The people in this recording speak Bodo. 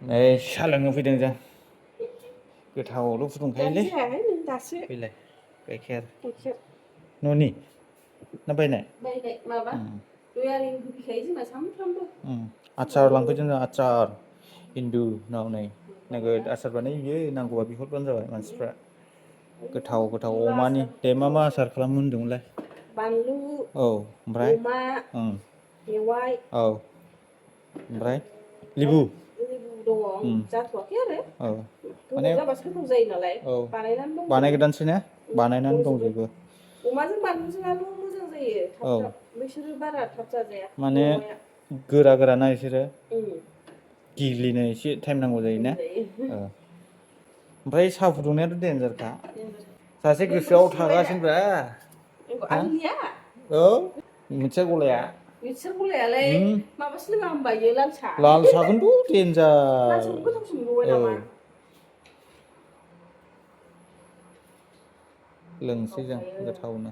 नै साहा लोंनो फैदों जों गोथावल' फुदुंखायोलै फैलाय गाइखेर न'नि ना बायनाय माबा दयारि होफैखायो जोंना सानफ्रामबो आचार लांफैदों जों आचार हिन्दु नाव नै नोगोद आसार बानायो बियो नांगौबा बिहरबानो जाबाय मानसिफ्रा गोथाव गोथाव अमानि दे मा आसार खालामनो होनदोंमोनलाय बानलु औ ओमफ्राय अमा मेवाइ औ ओमफ्राय लेबु दङ जाथ'वाखै आरो औ गोबाव जाबासो गोथाव जायो नालाय बानायनानै दंजोबो बानायगोदानसो ने बानायनानै दंजोबो अमाजों बानलुजोंआल' मोजां जायो थाब बिसोरो बारा थाब जाजाया माने गोरा गोराना बिसोरो गेग्लिनो एसे टाइम नांगौ जायोना ओमफ्राय साहा फुदुंनायाथ' देन्जारखा सासे गोसोआव थागासिनोब्रा औ मिथिसार गलाया मिथिसार गलायालाय माबासो लोङा होमबा इयो लाल साहा लाल साहाखौनोथ' देन्जार लाल साहाखौ गोथावसिन मोनबावबाय नामा लोंसै जों गोथावनो